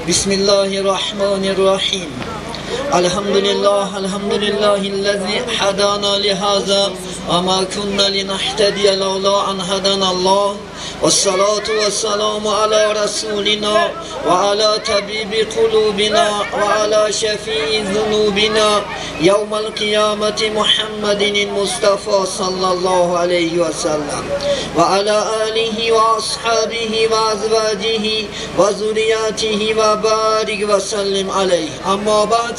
بسم الله الرحمن الرحيم. الحمد لله، الحمد لله الذي هدانا لهذا وما كنا لنهتدي لولا أن هدانا الله، والصلاة والسلام على رسولنا وعلى طبيب قلوبنا وعلى شفيع ذنوبنا يوم القيامة محمد المصطفى صلى الله عليه وسلم وعلى آله وأصحابه وأزواجه وذرياته وبارك وسلم عليه. أما بعد،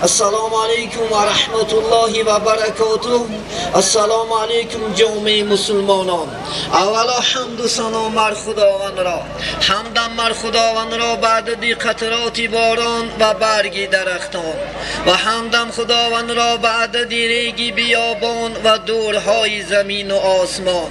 السلام علیکم و رحمت الله و برکاته. السلام علیکم جامعه مسلمانان. اولا حمد و ثنا بر خداوند را، حمدم بر خداوند را بعد دی قطرات باران و برگ درختان، و حمدم خداوند را بعد دی ریگی بیابان و دورهای زمین و آسمان،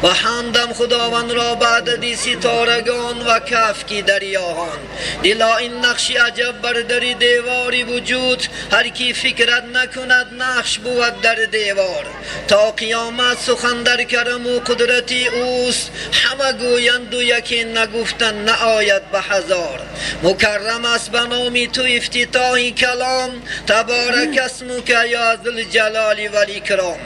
و حمدم خداوند را بعد دی ستارگان و کفکی دریاهان. دلا این نقش عجب بر دری دیواری وجود، هر کی فکرت نکند نقش بود در دیوار. تا قیامت سخن در کرم و قدرتی اوست، همه گویند و یکی نگفتن نآید به هزار. مکرم است به نامی تو افتتاح کلام، تبارک اسمک یا ذوالجلال والاکرام.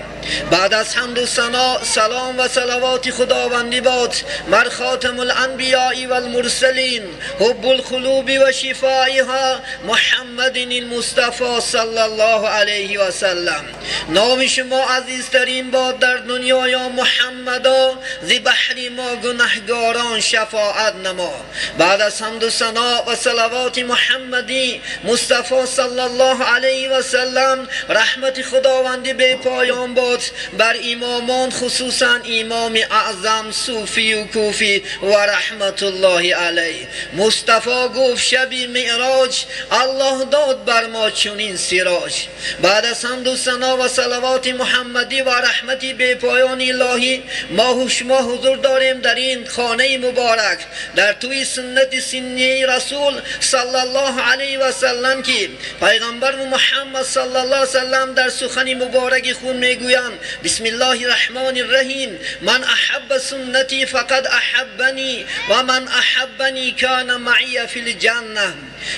بعد از حمد و ثنا، سلام و صلوات خداوندی باد بر خاتم الانبیاء و المرسلین، حب القلوب و شفائها، محمد المصطفی صلی الله علیه و سلم. نام شما عزیزترین باد در دنیا یا محمدا، ز بحر ما گنهگاران شفاعت نما. بعد از حمد و ثنا و صلوات محمدی مصطفی صلی الله علیه و سلم، رحمت خداوندی بی پایان باد بر امامان، خصوصا امام اعظم صوفی و کوفی و رحمت الله علیه. مصطفی گفت شب معراج الله داد بر ما چنین سراج. بعد از حمد و ثنا و صلوات محمدی و رحمت بی پایان الهی، ما و شما حضور داریم در این خانه مبارک، در توی سنت سنی رسول صلی الله علیه و سلم که پیغمبر محمد صلی الله علیه و سلم در سخن مبارک خود میگویند: بسم الله الرحمن الرحیم، من احب سنتی فقد احبنی و من احبنی کان معی فی الجنه.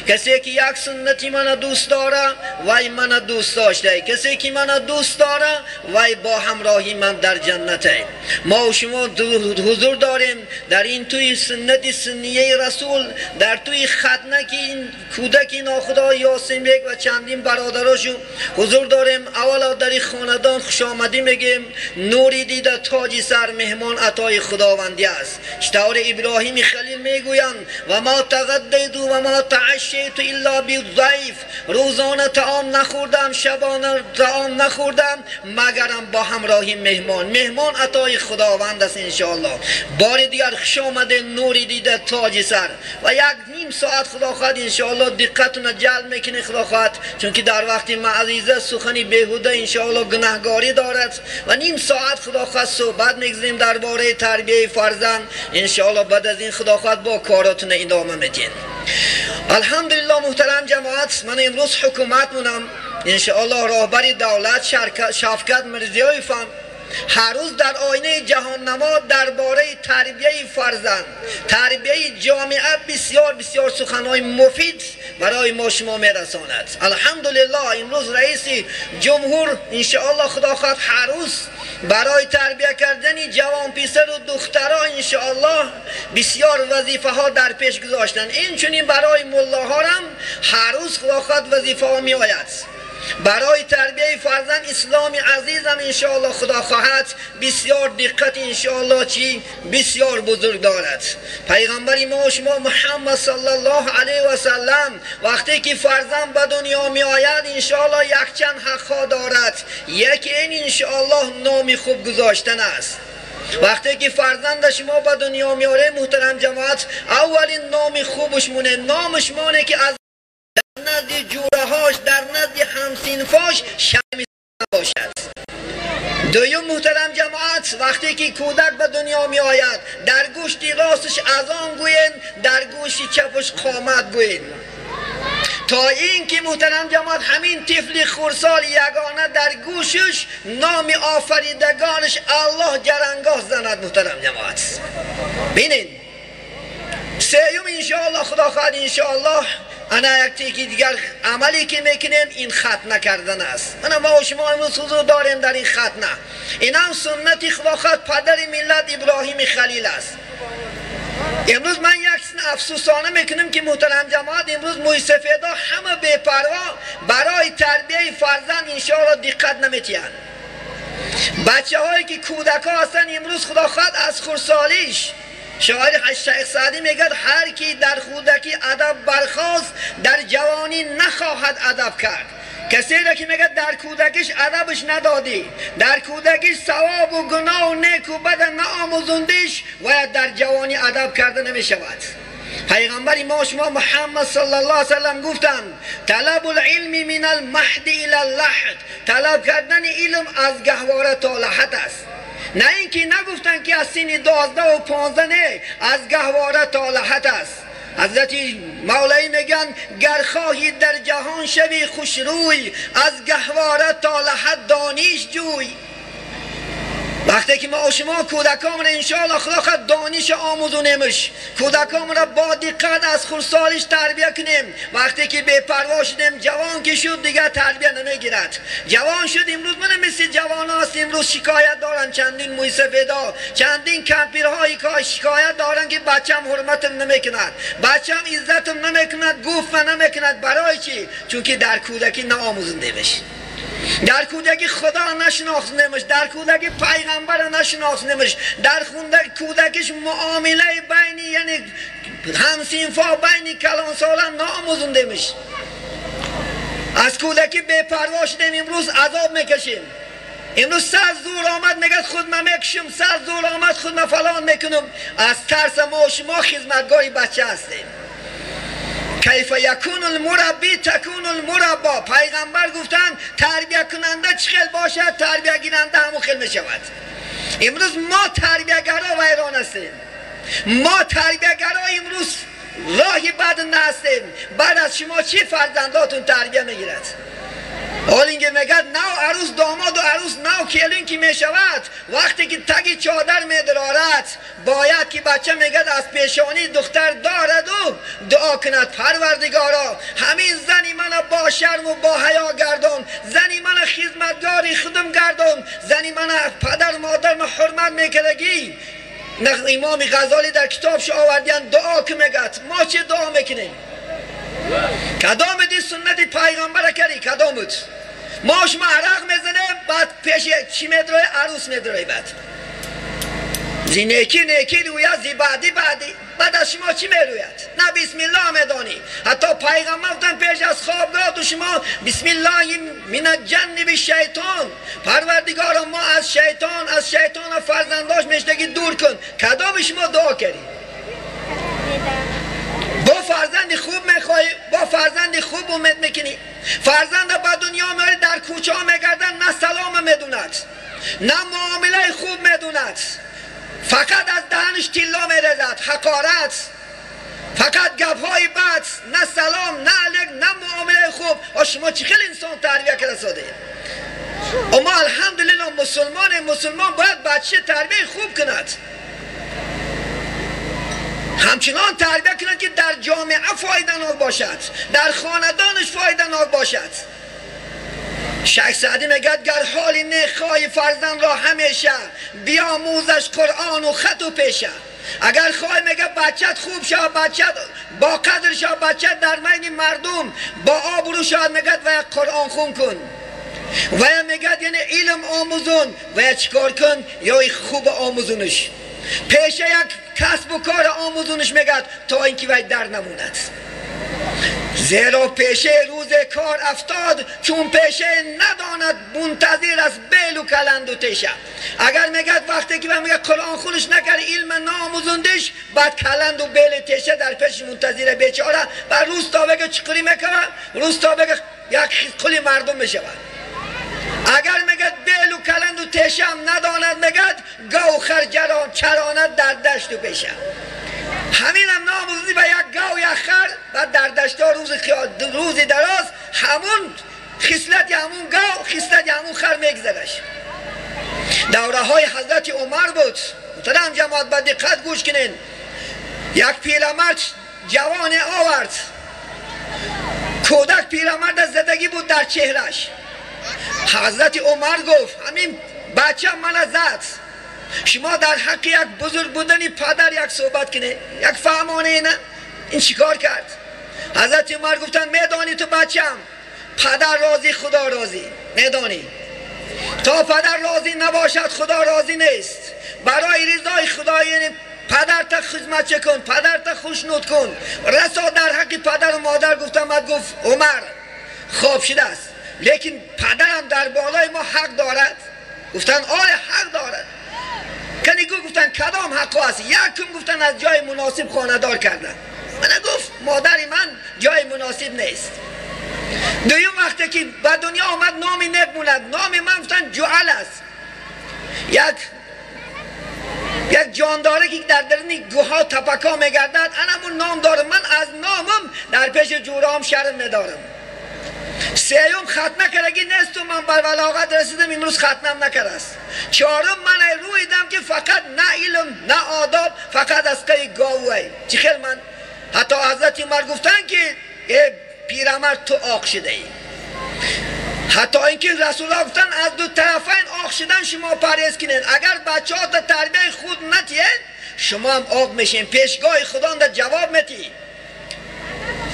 کسی که یک سنتی من دوست داره وای من دوست داشته، کسی که من دوست داره وای با همراهی من در جنته. ما و شما حضور داریم در این توی سنت سنیه رسول، در توی ختنه که این کودک ناخدا یاسین بیگ و چندین برادراشو حضور داریم. اولا در این خاندان خوش آمدی میگیم. نوری دیده تاج سر مهمان عطای خداوندی است. شتار ابراهیم خلیل میگویند و ما تغدیت و ما تعشیت الا بالضیف. روزانه طعام نخوردم، شبانه طعام نخوردم، مگرم با همراهی مهمان. مهمان عطای خداوند است انشاءالله. بار دیگر خوش آمده نوری دیده تاج سر. و یک نیم ساعت خدا خواهد انشاءالله دقتون جلب میکنه خدا خواهد، چون که در وقتی معزیزه سخنی بیهوده انشاءالله گناهگاری دارد. و نیم ساعت خدا خواهد صحبت میگذاریم درباره تربیه فرزند انشاءالله. بعد از این خدا خواهد با کاراتون ادامه میدین. الحمدلله محترم جماعت، من امروز حکومت مونم انشاءالله راهبر دولت شفکت میرضیایف هر روز در آینه جهان نما درباره تربیه فرزند، تربیه جامعه بسیار بسیار سخنهای مفید برای ما شما میرساند. الحمدلله امروز رئیس جمهور انشاءالله خدا خواهد هر روز برای تربیه کردن جوان پسر و دخترها انشاءالله بسیار وظیفه ها در پیش گذاشتن. این چنین برای ملاها هم هر روز خدا خواهد وظیفه ها می آید. برای تربیه فرزند اسلام عزیزم انشاءالله خدا خواهد بسیار دقت انشاءالله چی بسیار بزرگ دارد. پیغمبر ما و شما محمد صلی الله علیه و سلم وقتی که فرزند به دنیا می آید انشاءالله یک چند حقها دارد. یکی این انشاءالله نام خوب گذاشتن است. وقتی که فرزند شما به دنیا میاره محترم جماعت، اولین نام خوبش مونه، نامش مونه که از در نزد جورهاش، در نزد همسینفاش شرمی باشد. دویم محترم جماعت، وقتی که کودک به دنیا می آید در گوشت راستش اذان گوین، در گوشت چپش قامت گوین، تا اینکه محترم جماعت همین طفل خردسال یگانه در گوشش نام آفریدگانش الله جرنگاه زند. محترم جماعت ببینید. سیوم انشاءالله خدا خواهد انشاءالله انا یک تیکی دیگر عملی که میکنیم این ختنه کردن است. انا ما و شما امروز حضور داریم در این ختنه. این هم سنت خدا خواهد پدر ملت ابراهیم خلیل است. امروز من یک افسوسانه میکنم که محترم جماعت امروز موی سفیدا همه بی‌پروا برای تربیه فرزند انشاءالله دقت نمیتیند. بچه هایی که کودک ها هستن امروز خدا خواهد از خردسالیش، شاعر شیخ سعدی میگه هر کی در کودکی ادب برخاست در جوانی نخواهد ادب کرد. کسی را که میگه در کودکیش ادبش ندادی، در کودکیش ثواب و گناه و نیک و بد نآموزوندیش، باید در جوانی ادب کرده نمیشود. پیغمبر ما شما محمد صلی الله علیه وسلم گفتند طلب العلم من المهد الی اللحد، طلب کردن علم از گهواره تا لحد است. نه اینکه نگفتن که از سن 12 و 15، نه، از گهواره تا لحد است. حضرت مولایی میگن گر خواهی در جهان شوی خوشروی، از گهواره تا لحد دانش جوی. وقتی که ما و شما کودکامون انشاءالله خدا خواهد دانش آموزونیمش، کودکامون را با دقت از خردسالیش تربیه کنیم. وقتی که بی پروا شدیم جوان که شد دیگه تربیه نمیگیرد. جوان شد امروز من مثل جوان هاست، امروز شکایت دارن چندین موی سفیدا، چندین کمپیرهایی که شکایت دارن که بچم حرمتم نمیکند، بچم عزتم نمیکند، گفت نمیکند. برای چی؟ چون که در کودکی نآموزوندیمش، در کودکی خدا نشناختنمش، در کودکی پیغمبر نشناختنمش، در کودکیش معامله بینی یعنی همسینفا بینی کلان سالان نآموزوندیمش. از کودکی بی پروا شدیم، امروز عذاب میکشیم. امروز سر زور آمد میگه خود من میکشم، سر زور آمد خود من فلان میکنم. از ترس ما و شما خدمتگاه بچه هستیم. کیف یکون المربی تکون المربا. پیغمبر گفتن تربیه کننده چه خیل باشد تربیه گیرنده همون خیل می شود. امروز ما تربیه گرا ویران هستیم، ما تربیه گرا امروز راهی بد نهستیم. بعد از شما چی فرزنداتون تربیه میگیرد؟ حال اینکه میگه نو عروس داماد و عروس نو کلین که میشود، وقتی که تگی چادر میدرارد باید که بچه میگه از پیشانی دختر دارد و دعا کند پروردگارا همین زنی من با شرم و با حیا گردون، زنی من خدمتگاری خودم گردون، زنی من پدر مادر من حرمت میکردگی. امام غزالی در کتابش آوردین دعا که میگه. ما چه دعا میکنیم؟ کدام دی سنت پیغمبر کردی؟ کدام بود؟ ما شما عرق میزنیم بعد پیش چی میدروی؟ عروس میدروی. بعد زی نیکی نیکی روید، زی بعدی بعدی. بعد از شما چی میروید؟ نه بسم الله میدانی. حتی پیغمبر گفتن پیش از خوابگاه تو شما بسم الله من الجنب شیطان، پروردگارا ما از شیطان، از شیطان فرزنداش میشتگی دور کن. کدام شما دعا کردی؟ با فرزند خوب میخوای، با فرزند خوب امید میکنی، فرزند به دنیا میاری در کوچه ها میگردن، نه سلام میدوند نه معامله خوب میدوند، فقط از دهنش تیلا میرزد، حقارت، فقط گپهای بد، نه سلام نه علیک نه معامله خوب. شما چه خیلی انسان تربیه کرده ساده. اما الحمدلله مسلمان، مسلمان باید بچه تربیه خوب کند، همچنان تربیه کنند که در جامعه فایده ناک باشد، در خاندانش فایده ناک باشد. شیخ سعدی میگه گر حالی نخواهی فرزند را همیشه، بیاموزش قرآن و خط و پیشه. اگر خواهی میگه بچت خوب شد، بچت با قدر شد، بچت در بین مردم با آبرو شد، میگه و قرآن خون کن، و میگه یعنی علم آموزون، و چیکار کن یا خوب آموزونش، پیشه یک کسب و کار آموزونش میگد تا اینکه وی در نموند. زیرا پیشه روز کار افتاد چون پیشه نداند منتظر از بیل و کلند و تیشه. اگر میگد وقتی که میگه قرآن خونش نکرد، علم نآموزوندش، بعد کلند و بیل تیشه در پیش منتظر بیچاره و روز تا بگه چقری میکنه، روز تا بگه یک خلی مردم میشود. اگر میگد بیل و کلند و تیشه هم نداند، میگد گاو خر چراند در دشت و پیشه. همین هم ناموزی و یک گاو یک خر و در دشت ها روزی دراز همون خصلت همون گاو خصلت همون خر میگذرش. دوره های حضرت عمر بود. محترم جماعت با دقت گوش کنین. یک پیرمرد جوان آورد، کودک پیرمرد زدگی بود در چهرش. حضرت عمر گفت همین بچه من زد، شما در حق یک بزرگ بودن پدر یک صحبت کنه، یک فهمانه نه، این چیکار کرد؟ حضرت عمر گفتن میدانی تو بچم، پدر راضی خدا راضی، میدانی تا پدر راضی نباشد خدا راضی نیست. برای رضای خدا یعنی پدر تا خدمت کن، پدر تا خوشنود کن. رسا در حق پدر و مادر گفتم، گفت عمر خواب شده است، لیکن پدرم در بالای ما حق دارد. گفتن آره حق دارد. کنی گفتن کدام حق است؟ یکم گفتن از جای مناسب خانه دار کردن. من گفت مادر من جای مناسب نیست. دویم وقتی که به دنیا آمد نامی نموند، نام من گفتن جعل است، یک جانداره که در درون گوها تپکا میگردد، انمون نام دارم، من از نامم در پیش جورام شرم ندارم. سیوم ختنه کردگی نیست و من بر بلاغت رسیدم امروز ختنم نکرده است. چهارم من رویدم که فقط نه علم نه آداب، فقط از قی گاوی چی خیلی من. حتی حضرت عمر گفتن که ای پیرمرد تو آق شده ای. حتی اینکه رسول الله گفتن از دو طرفین آق شدن شما پرهیز کنین، اگر بچه ها تا تربیه خود نتیین شما هم آق میشین، پیشگاه خدا در جواب میتی.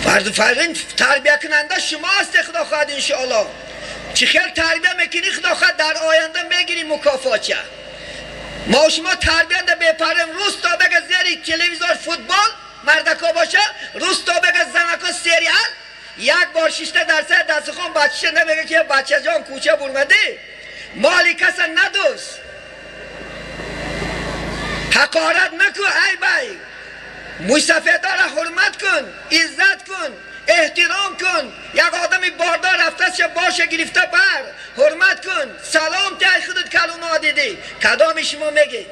فرد تربیه کننده شما هست خدا خواهد انشاءالله. چی خیلی تربیه میکنی خدا خواهد در آینده میگیری مکافات. چه ما شما تربیه ده بپرم روز تا بگه زیری تلویزیون فوتبال مردکا باشه، روز تا بگه زنکا سریال، یک بار شیشته در سر دست خون بچه نمیگه که بچه جان کوچه برمده، مالی کس ندوست، حقارت نکن، ای بای موسفیدا را حرمت کن، عزت کن، احترام کن. یک آدم باردار رفته چه باشه گرفته بر، حرمت کن، سلام تای خودت کلونا دیدی، کدام شما میگی؟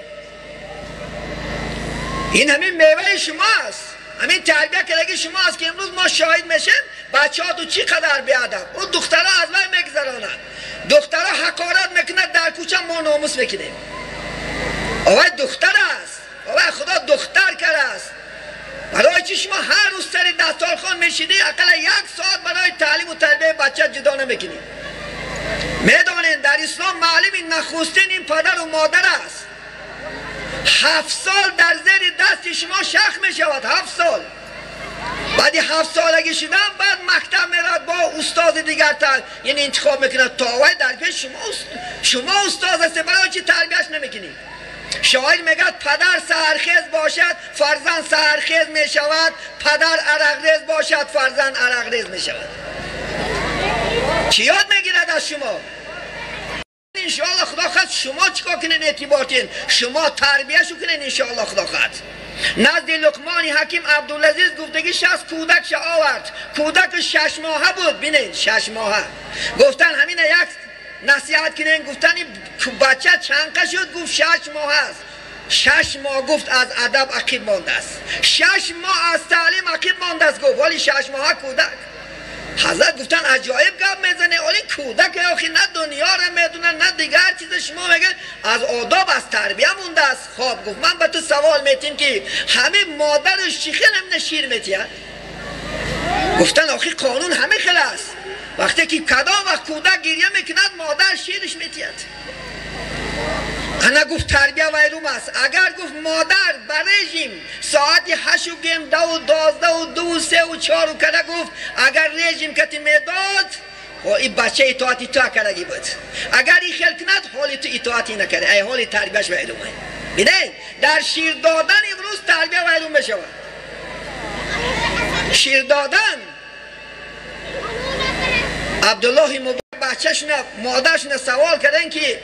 این همین میوه شما است، همین تربیه کردگی شما است که امروز ما شاهد میشیم بچه ها تو چی قدر بیادب. اون دخترها از وی میگذرانند، دخترها حقارت میکنند در کوچه، ما ناموس میکنیم. آقای دختر است، آقای خدا دختر کرده است. برای چی شما هر روز سر دستارخوان میشیدی اقل یک ساعت برای تعلیم و تربیه بچه جدا نمیکنی؟ میدانین در اسلام معلم نخستین این پدر و مادر است. 7 سال در زیر دست شما شخ می شود، 7 سال. بعدی 7 سالگی شدن بعد مکتب میرد با استاد دیگر تر، یعنی انتخاب میکند تا وای در پیش شما استاد هستی، برای چی تربیهش نمیکنی؟ شاعر میگه پدر سحرخیز باشد فرزند سحرخیز میشود، پدر عرقریز باشد فرزند عرقریز میشود. چی یاد میگیرد از شما؟ انشاءالله خدا خواهد شما چیکار کنین اعتبارتین، شما تربیه شو کنین انشاءالله خدا خواهد. نزد لقمان حکیم عبدالعزیز گفتگی 60 کودک شه آورد، کودک 6 ماهه بود، بینین 6 ماهه. گفتن همین یک نصیحت کنین، گفتن این بچه چند شد؟ گفت 6 ماه است. 6 ماه گفت از ادب عقیب مانده است، 6 ماه از تعلیم عقیب مانده است. گفت ولی 6 ماه کودک. حضرت گفتن عجایب گپ میزنه، ولی کودک آخی نه دنیا رو میدونه نه دیگر چیز، شما میگه از آداب از تربیه مونده است. خب گفت من به تو سوال میتیم که همه مادرش چی خیلی شیر میتید؟ گفتن آخی قانون همه خیلی است، وقتی که کدام وقت کودک گریه میکند مادر شیرش میتید. انا گفت تربیه ویروم است. اگر گفت مادر بر رژیم ساعت 8 و گیم 2 و 12 و 2 و 3 و 4 و کده، گفت اگر رژیم کتی میداد و این بچه اطاعتی تو کردگی بود، اگر این خیل کند حالی تو اطاعتی نکرده، ای حالی تربیهش ویرومه. بینید در شیر دادن امروز تربیه ویروم میشود. شیر دادن عبدالله مبارک بچه‌شون مادرشون سوال کردن که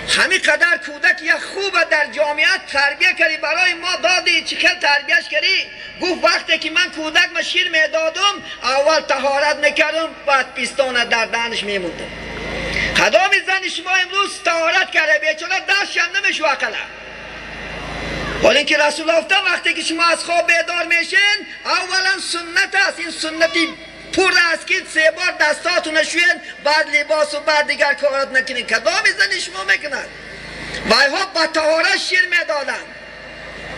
همین قدر کودک یک خوب در جامعه تربیه کردی برای ما دادی، چی خیلی تربیهش کردی؟ گفت وقتی که من کودک ما شیر میدادم اول طهارت میکردم بعد پیستان در دهنش میموندم. کدام زن شما امروز طهارت کرده بیچاره دستش هم نمیشه اقلا. ولی اینکه رسول الله گفتن وقتی که شما از خواب بیدار میشین اولا سنت است، این سنتی پر است که 3 بار دستاتون شوین بعد لباس و بعد دیگر کارات نکنین. کدام زن شما میکنند؟ وایها با طهارت شیر میدادن.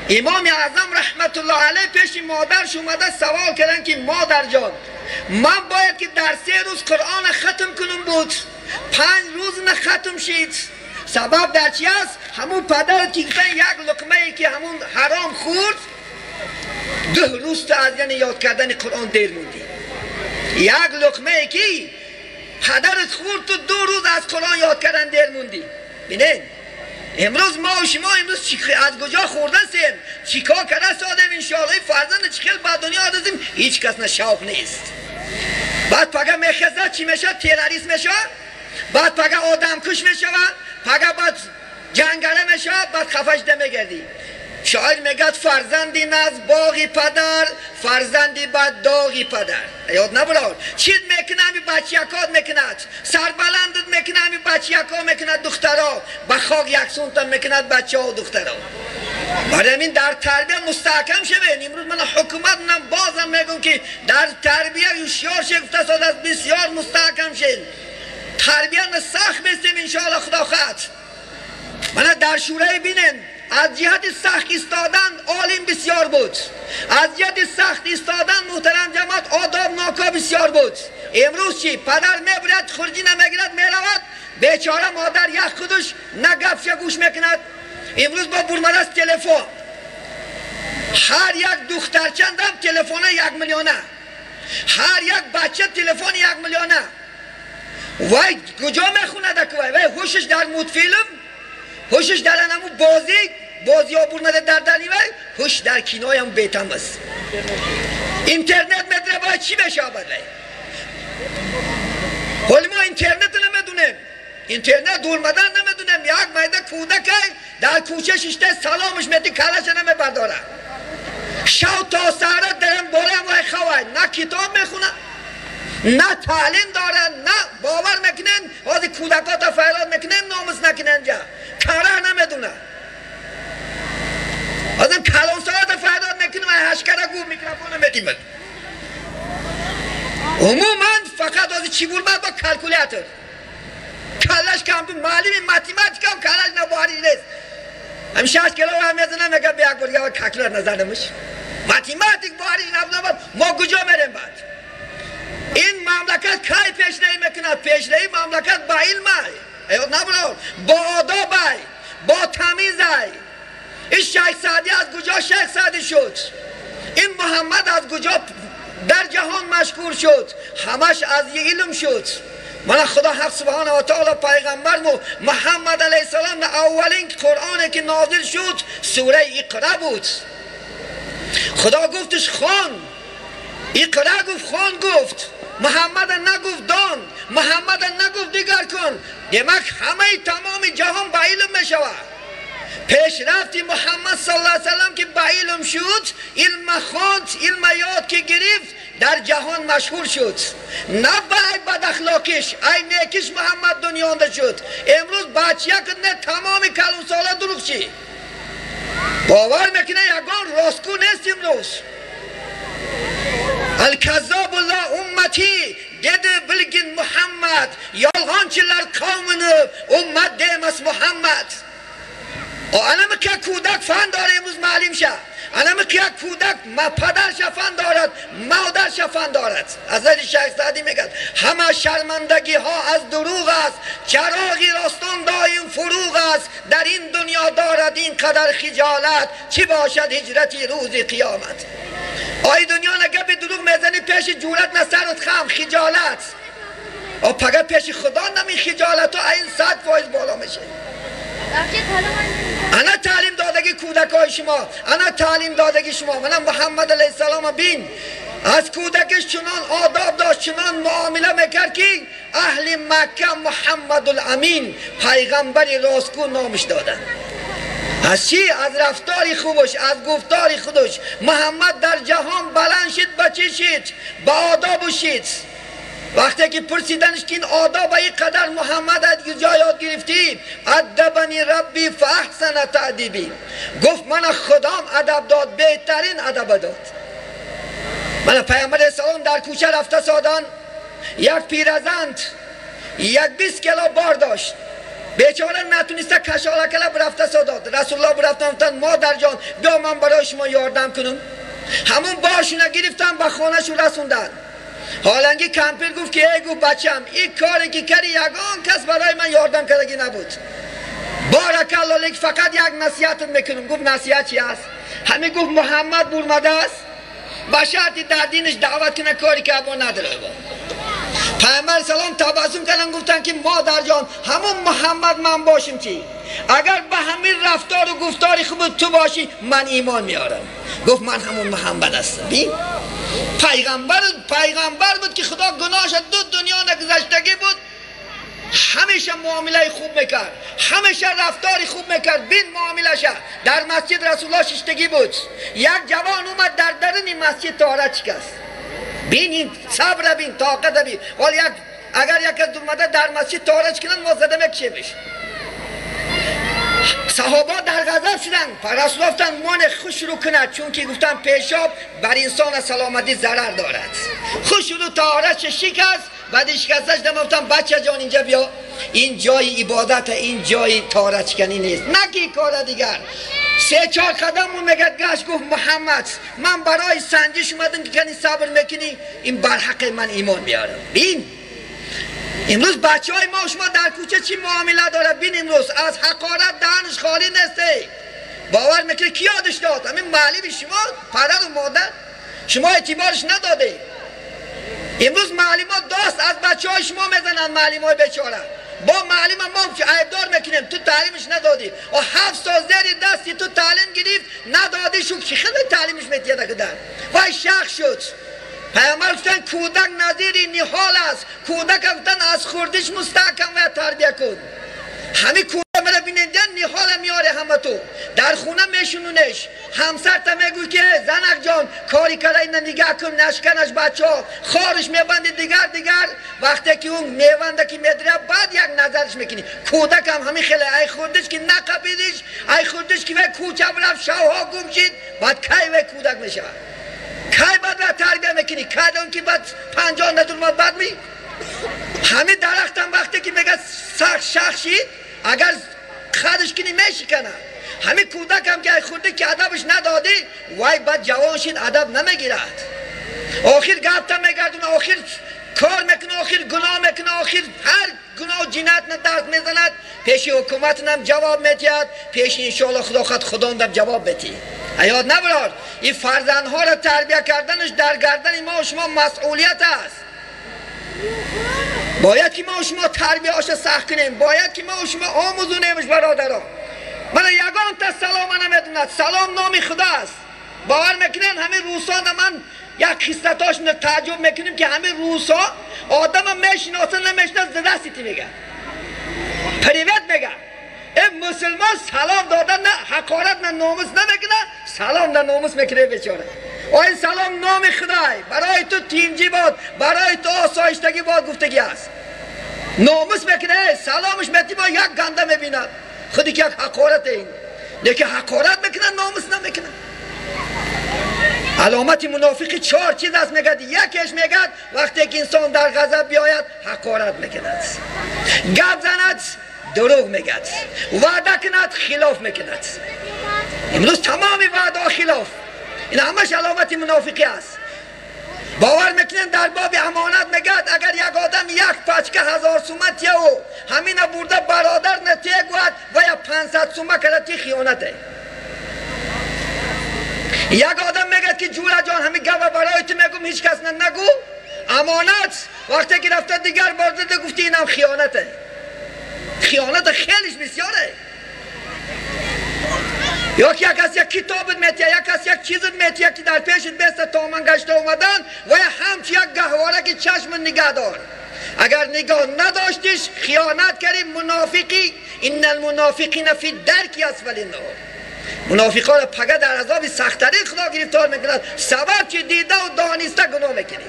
امام اعظم رحمت الله علیه پیش مادرش اومده سوال کردن که مادر جان، من باید که در 3 روز قرآن ختم کنم بود، 5 روز نه ختم شید. سبب در چی است؟ همون پدر که گفتن یک لقمه ای که همون حرام خورد، 2 روز تا از یعنی یاد کردن قرآن دیر موندی. یک لقمه ای که پدرت خورد تو 2 روز از قرآن یاد کردن دیر موندی. ببینید امروز ما و شما امروز از کجا خوردستیم، چیکار کرده سادیم، انشاءالله فرزند چیکار با دنیا آدازیم، هیچ کس نه شوق نیست. بعد پگه میخزه چی میشه؟ تروریست میشه، بعد پگه آدم کش میشه، پگه بعد جنگله میشه، بعد خفش ده میگردی. شاعر میگه فرزندی از باغی پدر، فرزندی بعد داغی پدر. یاد نبرار چیز میکنه همی بچیکات میکند، سربلندت میکنه همی بچیکا میکند، دخترا به خاک یکسونتان میکند بچه ها و دخترا. برای همین در تربیه مستحکم شوین. امروز من حکومت من بازم میگم که در تربیه هوشیار شو، گفته ساده است، بسیار مستحکم شین. تربیه سخت بستیم انشاءالله خدا خواهد. من در شورای بینن از جهت سخت ایستادن عالم بسیار بود، از جهت سخت ایستادن محترم جماعت آداب ناکا بسیار بود. امروز چی؟ پدر میبرد خرجی نمیگیرد میرود، بیچاره مادر یک خودش نه گپش گوش میکند. امروز با برمده است تلفن، هر یک دختر چندم تلفن 1 میلیونه، هر یک بچه تلفن 1 میلیونه. وای کجا میخوند که وای هوشش در مود فیلم، هوشش در همون بازی ها برمده در دنی، وای هوش در کینای هم بیتم است. اینترنت میدره وای چی بشه آباد وای. حالا ما اینترنت نمیدونیم، اینترنت دور مدن نمیدونیم. یک میده کودک در کوچه ششته سلامش میدی کلش نمیبرداره، شو تا سهره درم بالای وای خواه، نه کتاب میخونه نه تعلیم داره نه باور میکنن. از کودکا تا فریاد میکنن ناموس نکنن جا کاره نمیدونه. آدم کلان ساعت فریاد میکنه و هشکره گو میکروفون میدیم. عموما فقط از چی بود با کالکولاتور کلش کم بود، معلم ماتماتیک هم کلش نباری نیست. همیشه 8 کلو هم میزنه میگه بیا یک بار کالکولاتور نزنمش، ماتماتیک باری نبود. ما کجا میریم بعد؟ این مملکت کی پیشروی میکند؟ پیشروی مملکت با علم ای نبرو، با آداب ای، با تمیز ای. این شیخ سعدی از کجا شیخ سعدی شد؟ این محمد از کجا در جهان مشهور شد؟ همش از علم شد. من خدا حق سبحانه و تعالی پیغمبر محمد علیه السلام اولین قرآن که نازل شد سوره اقرا بود. خدا گفتش خوان، اقرا گفت خوان، گفت محمد نگفت دان، محمد نگفت دیگر کن. demak همه تمام جهان به علم می شود. پیشرفت محمد صلی الله علیه وسلم که به علم شد، علم خواند، علم یاد که گرفت، در جهان مشهور شد. نه به بد اخلاقیش، ای نیکیش محمد دنیا شد. امروز بچه نه تمام کلون ساله دروغ چی باور میکنه، یگان راستگو نیست امروز. الکذاب الله امتی dedi bilgin Muhammed, yolg'onchilar qavmini ummat demas Muhammed. O anamı ki کودک فن داره امروز معلم شه، anamı ki کودک پدر فن دارد، مادر فن دارد. حضرت شیخ سعدی میگه همه شرمندگی ها از دروغ است، چراغی راستان دایم فروغ است. در این دنیا دارد این قدر خجالت، چی باشد هجرتی روز قیامت. آی دنیا نگه به دروغ میزنی پیش جورت نه سرت خم خجالت، آ پگه پیش خدا نمی خجالت ها این 100% بالا میشه. انا تعلیم دادگی کودکای شما، انا تعلیم دادگی شما. منم محمد علیه السلام بین از کودکش چنان آداب داشت، چنان معامله میکرد که اهل مکه محمد الامین پیغمبر راستگو نامش دادن. از چی؟ از رفتار خوبش، از گفتار خودش. محمد در جهان بلند شد، به چی شد؟ به آداب شد. وقتی که پرسیدنش که این آداب این قدر محمد از کجا یاد گرفتی؟ ادبنی ربی فاحسن تأدیبی. گفت من خدام ادب داد، بهترین ادب داد. من پیامبر اسلام در کوچه رفته سادان، یک پیرزند 20 کیلو بار داشت، بیچاره نتونسته کشاله کلا برفته سادات. رسول الله برفتن گفتن مادر جان بیا من برای شما یاردم کنم. همون بارشون گرفتن به خانه‌شون رسوندن. حالانکه کمپیر گفت که ای گفت بچم این کاری که کردی یگان کس برای من یاردم کردگی نبود. بارک الله لک، فقط یک نصیحت میکنم. گفت نصیحت چی است؟ همه گفت محمد برمده است، به شرطی در دینش دعوت کنه، کاری که ابا نداره. پیامبر سلام تبسم کردن گفتن که مادر جان همون محمد من باشم چی؟ اگر به همین رفتار و گفتار خوب تو باشی من ایمان میارم. گفت من همون محمد هستم. بین پیغمبر بود که خدا گناهش دو دنیا نگذشتگی بود، همیشه معامله خوب میکرد، همیشه رفتار خوب میکرد. بین معاملش در مسجد رسول الله ششتگی بود، یک جوان اومد در درون مسجد طهارت شکست. بین این صبر بین طاقت بین. ولی اگر یک از اومده در مسجد طهارت کنن ما زده میکشیمش. صحابه در غضب شدن، رسول الله گفتن مان خوش رو کند، چون که گفتن پیشاب بر انسان سلامتی ضرر دارد. خوش رو طهارت شکست، بعد شکستش دم گفتن بچه جان اینجا بیا، این جای عبادت، این جای طهارت شکنی نیست، نگی کار دیگر. سه چهار قدم اون میگه گشت گفت محمد من برای سنجش اومدم که کنی صبر میکنی، این بر حق من ایمان میارم. بین امروز بچه های ما شما در کوچه چی معامله داره؟ بین امروز از حقارت دهنش خالی نیست. باور میکنه کی یادش داد؟ همین معلم شما، پدر و مادر شما اعتبارش نداده. امروز معلم‌ها دست از بچه های شما میزنن، معلم های بیچاره. با معلم ما عیبدار میکنیم تو تعلیمش ندادی، و 7 سال زیر دستی تو تعلیم گرفت ندادی، شو چی خیلی تعلیمش میتیه در وای شخص شد. پیامبر گفتن کودک نظیر نهال است، کودک گفتن از خوردش مستحکم و تربیه کن. همین کودک مرا بینیدن نهال میاره همه تو در خونه میشونونش، همسر تا میگوی که زنک جان کاری کرده اینه نگاه کن نشکنش بچه ها خارش میبندی دیگر وقتی که اون میونده که میدره بعد یک نظرش میکنی. کودک هم همین خیلی ای خوردش که نقبیدش، ای خوردش که وی کوچه برفت شوها گم شد، بعد کی وی کودک میشه؟ کی بعد را تربیه میکنی؟ کی اون که بعد 50 ندور بعد می همین درخت هم وقتی که میگه سخت شخ شید اگر خدش کنی میشکنه. همین کودک هم که خورده که ادبش ندادی وای بعد جوان شید ادب نمیگیرد، آخر گفته میگردونه، آخر کار میکنه، آخر گناه میکنه، آخر هر گناه و جنایت نه دست میزند، پیش حکومت هم جواب میدید، پیش انشاءالله خدا خود خدا هم جواب میدید. یاد نبرار این فرزندها را تربیه کردنش در گردن ما و شما مسئولیت است. باید که ما و شما تربیه هاش سخت کنیم، باید که ما و شما آموزونیمش برادرها. من یگان تا سلام نمیدوند، سلام نام خدا است. باور میکنن همه روسا من یک خصلتاش تعجب میکنیم که همه روسا آدم میشناسن نمیشناسن زدستی میگن، پریوت میگن. این مسلمان سلام دادن نه حقارت نه ناموس نمیکنه، سلام نه ناموس میکنه بیچاره. آی سلام نام خدای برای تو تینجی باد، برای تو آسایشتگی باد گفتگی است. ناموس میکنه سلامش میتی با یک گنده میبیند خودی که یک حقارت این، لیکن حقارت میکنه ناموس نمیکنه. علامت منافقی 4 چیز است میگد. یکیش میگد وقتی که انسان در غضب بیاید حقارت میکند، گپ زند دروغ میگد، وعده کند خلاف میکند. امروز تمام وعده خلاف، این همش علامت منافقی است. باور میکنن در باب امانت میگد اگر یک آدم یک پچکه 1000 سومه تیه و همین برده برادر نتیه گوید و یا 500 سومه کرده تی خیانته. یک آدم میگد که جوره جان همین گوه برای تو میگم هیچ کس نگو امانت، وقتی که رفته دیگر برده گفتی اینم خیانته. خیانت خیلیش بسیاره. یا که یک کس یک کتاب میتیه، یک کس یک چیز میتیه که در پیشت بیسته تا من گشته اومدن و یا همچی یک گهواره که چشم نگه دار. اگر نگاه نداشتیش خیانت کردی، منافقی. ان المنافقین فی درک اسفل النار. منافقا را پگه در عذاب سخت‌ترین خدا گرفتار میکند. سبب که دیده و دانسته گناه میکنی،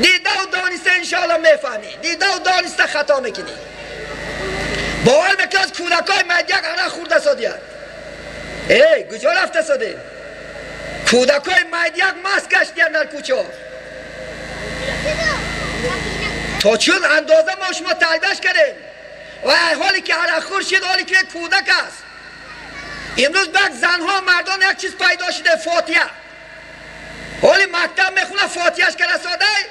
دیده و دانسته انشاءالله میفهمی، دیده و دانسته خطا میکنی. باور میکنی از کودکای مدیک عرق خورده سادیه. ای کجا رفته ساده؟ کودکای مدیک مست گشتیان در کوچه ها. تا چون اندازه ما شما تربیهش کردیم. ва ҳоле ки арақхӯр шид, ҳоле ки кӯдак аст. Имрӯз баъд занҳо мардон як чиз пайдо шуда, фотиҳа. Ҳоли мактаб мехона, фотиҳаш ки расодай,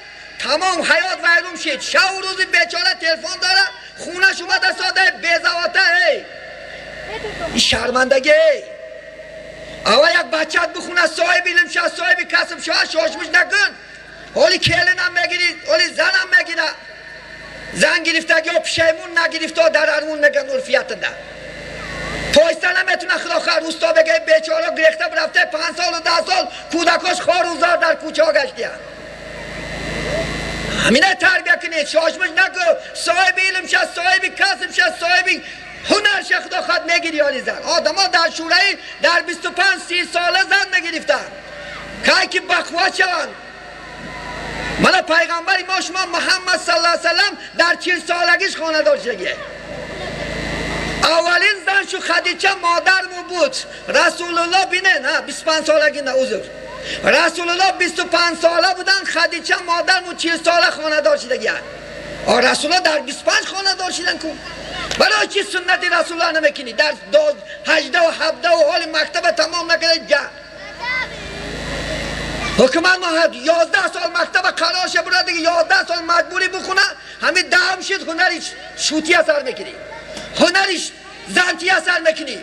тамом ҳаёт вайрон шид. Шаву рӯзи бечора телефон дора, хунаш омада содай, безавота. Эй, шармандагӣ. Эй, аввал як бачаат бихона, соҳиби илм шав, соҳиби касб шав, шошмиш накун. Ҳоли келинам мегирӣ, ҳоли занам мегира. Зан гирифтагиҳо пушаймон, нагирифто дар армон меган урфиятында. Поиста наметуна, худо хоҳад, усто бега, бечора гирехта рафта 5 солу 10 сол кӯдакош хору зор дар кӯчаҳо гаштиянд. Ҳамина тарбия кунед, шошмиш накун, соҳиби илм ша, соҳиби касб ша, соҳиби ҳунар ша, худо хоҳад мегири ҳоли зан. Одамо дар шӯраи дар 25-30 сола зан мегирифтанд. Кай ки бақувват шаванд. Мана пайғамбари мо шумо Муҳаммад саллаллоҳу алайҳи васаллам дар 40 солагиш хонадор шудагӣ. Аввалин зан шу Хадича модарму буд. Расулуллоҳ бинен, 25 солагӣ на, узр. Расулуллоҳ 25 сола будан, Хадича модарму 40 сола хонадор шудагӣ. Расулуллоҳ дар 25 хонадор шудан ку. Барои чи суннати Расулуллоҳ намекунӣ? Дар 18 ва 17 ва ҳоли мактаба тамом накарда ҷа. Ҳукумат мо 11 сол мактаба қарор ша бурад, дига 11 сол маҷбурӣ бихона, ҳамин даҳам шид, ҳунари шутӣ асар мекунӣ, ҳунари зантӣ асар мекунӣ.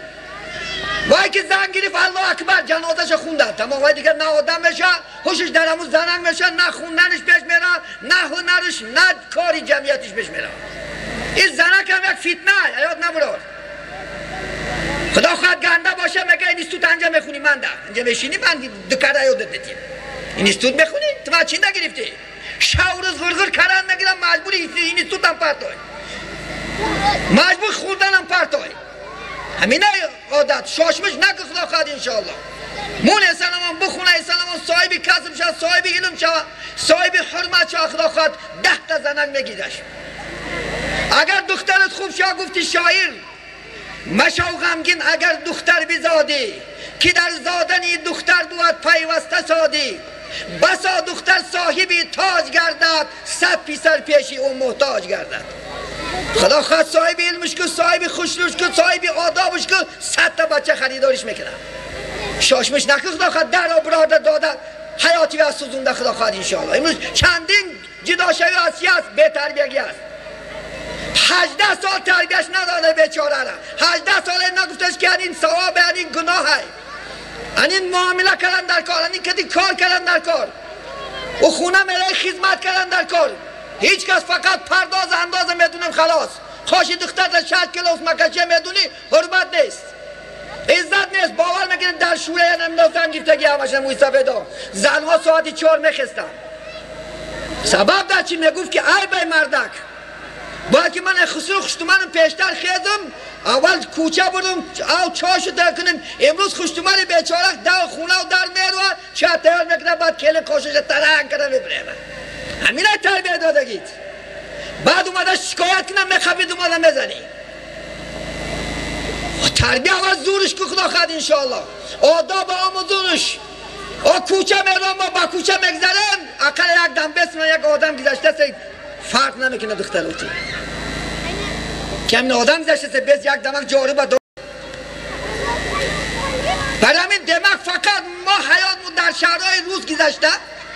Вай ки зан гирифт, Аллоҳ акбар, ҷанозаша хундан тамом. Вай дигар на одам меша, ҳушаш дар ҳамун зананг меша, на хунданаш пеш мера, на ҳунараш, на кори ҷамъиятиш пеш мера. Ин занак ҳам як фитна, ҳаёт набурод. Худо хоҳад ганда боша, мега институт анҷа мехунӣ, манда инҷа мешинӣ, ман дукара ёдат метим. Институт мехунӣ, ту ман чӣ нагирифтӣ? Шав рӯз ғурғур каран мегирам, маҷбури институтам партой, маҷбур хӯрданам партой. Ҳамина одат, шошмиш накун, худо хоҳад иншоаллоҳ. Мун эсанамон бихуна, эсанамон соҳиби касб шава, соҳиби илм шава, соҳиби ҳурмат шава, худо хоҳад 10 та занак мегираш. Агар духтарат хуб шава, гуфти шоир, машав ғамгин агар духтар бизодӣ, ки дар зодани духтар бувад пайваста содӣ. Басо духтар соҳиби тоҷ гардад, 100 писар пеши ӯ муҳтоҷ гардад. Худо хоҳад соҳиби илмш ку, соҳиби хушрӯш ку, соҳиби одобш ку, 100 та бача харидориш мекунад. Шошмиш накун, худо хоҳад даро биродар дода ҳаёти аз сӯзонда, худо хоҳад иншоаллоҳ. Имрӯз чандин ҷудошавӣ аз чи аст? Бетарбиягӣ аст. 18 сол тарбияш надода бечорара. 18 соле нагуфташ ки ин савоб, ин гуноҳ, ин муомила кардан дар кор, ин кади кор кардан дар кор, ӯ хона мераи хизмат кардан дар кор. Ҳеҷ кас фақат пардоз андоза медунем, халос. Хоши духтар дар 6 килос макача медунӣ, ҳурмат нест, иззат нест. Бовар мекунед, дар шӯраи намдо зан гирифтагӣ ҳамаша мӯйсафедо. Занҳо соати 4 мехестанд. Сабаб дар чӣ? Мегуфт ки ай бай мардак, бояд ки ман хусур хуштуманам пештар хезам, аввал кӯча бурдум, ав чошу тайёр кунем. Имрӯз хуштумани бечора дар хонаву дар меравад, ча тайёр мекунад, баъд келин қошаша таранг карда мебирема. Ҳамина тарбия додагид. Баъд омада шикоят кунам, мехабид, омада мезанӣ. Тарбия аввал зуриш ку, худо хоҳад иншоаллоҳ. Одоб омӯзониш. О кӯча меравам, мо ба кӯча мегзарем, ақал як дам бесман як одам гузаштаст, фарқ намекунад духтаротӣ. Кам одам гузаштаст, без як дамак ҷориба. Барои ҳамин демак фақат мо ҳаётмон дар шаҳрҳои рӯз гузашта,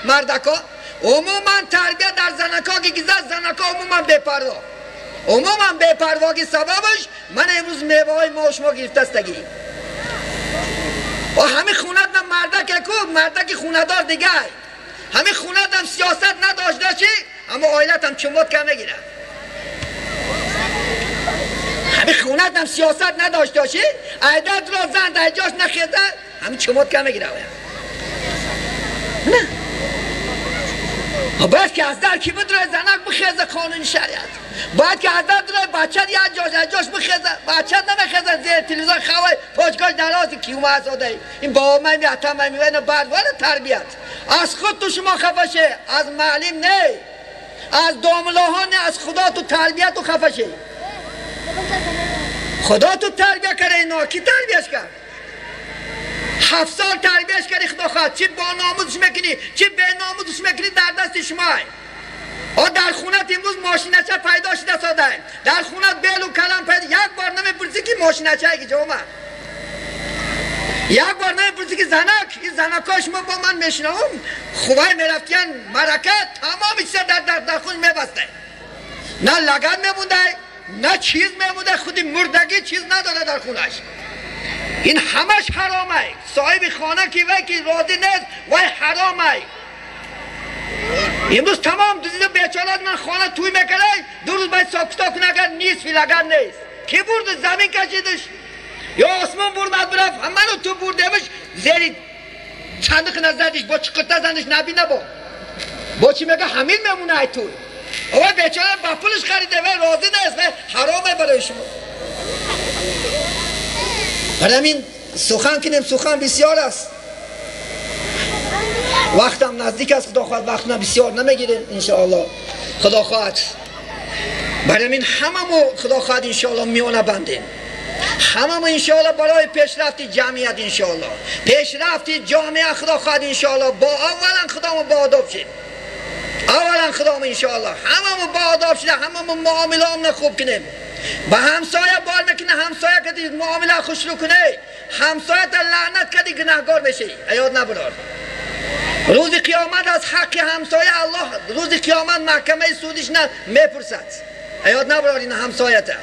мардако умуман тарбия дар занако ки гузашт, занако умуман бепарво. Умуман бепарвогӣ сабабаш ман имрӯз меваҳои мо шумо гирифтастагӣ. Ҳамин хонадам мардаке ку, мардаки хонадор дигар. Ҳамин хонадам сиёсат надошта чӣ, аммо оилатам чумот кам мегирад. Ҳамин хонадам сиёсат надошта чӣ, айдад ро зан дар ҷош нахеза, ҳамин чумот кам мегирад. Не. باید که از در کی بدره زنک بخیزه قانون شریعت. باید که از در درای بچه یک جاش از جاش بخیزه، بچه نمیخیزه زیر تلویزیون خواه پاچکاش دراز کیومه از آده. این بابا من می عطا من می اینو بعد ولی تربیت از خود تو شما خفه شه، از معلم نه، از داملاها نه، از خدا تو تربیت تو خفه شه. خدا تو تربیت کرده اینا، کی تربیتش کرد؟ 7 سال تربیتش کردی، خدا خواهد چی با ناموزش میکنی چی به ناموزش میکنی در دست شما. در خونت امروز ماشینچه پیدا شده ساده، در خونت بیل و کلم پیدا، یک بار نمیپرسی که ماشینچه کی جا اومد، یک بار نمیپرسی که زنک، این زنکاش ما با من میشنوم خوبای میرفتین مرکه تمام چیزا در خون میبسته، نه لگن میمونده نه چیز میمونده، خودی مردگی چیز نداره در خونش. این همش حرامه. صاحب خانه که وای که راضی نیست وای حرامه. امروز تمام دوزیده بیچاره من خانه توی میکنه، دو روز باید ساکتا کنه، اگر نیست لگن نیست کی برد زمین کشیدش یا آسمان برد برفت، منو تو بردمش زیر صندوق نزدش با چقطه زنش نبینه با چی میگه همین میمونه ای تو. آقا بیچاره با پولش خریده و راضی نیست و حرامه برای شما. برای همین سخن کنیم، سخن بسیار است، وقتم نزدیک است، خدا خواهد وقت بسیار نمیگیریم انشاءالله، خدا خواهد. برای همین هممو خدا خواهد انشاءالله میانه بندیم، هممو انشاءالله برای پیشرفت جمعیت، انشاءالله پیشرفت جامعه خدا خواهد انشاءالله با اولا خدامو با آداب شید، اولا خدامو انشاءالله هممو با آداب شده، هممو معامله هم خوب کنیم، با همسایه بار میکنه، همسایه کدی معامله خوش رو کنه، همسایه تا لعنت کدی گناهگار بشی، ایاد نبرار. روز قیامت از حق همسایه الله روز قیامت محکمه سودش نه میپرسد، ایاد نبرار این همسایه تا.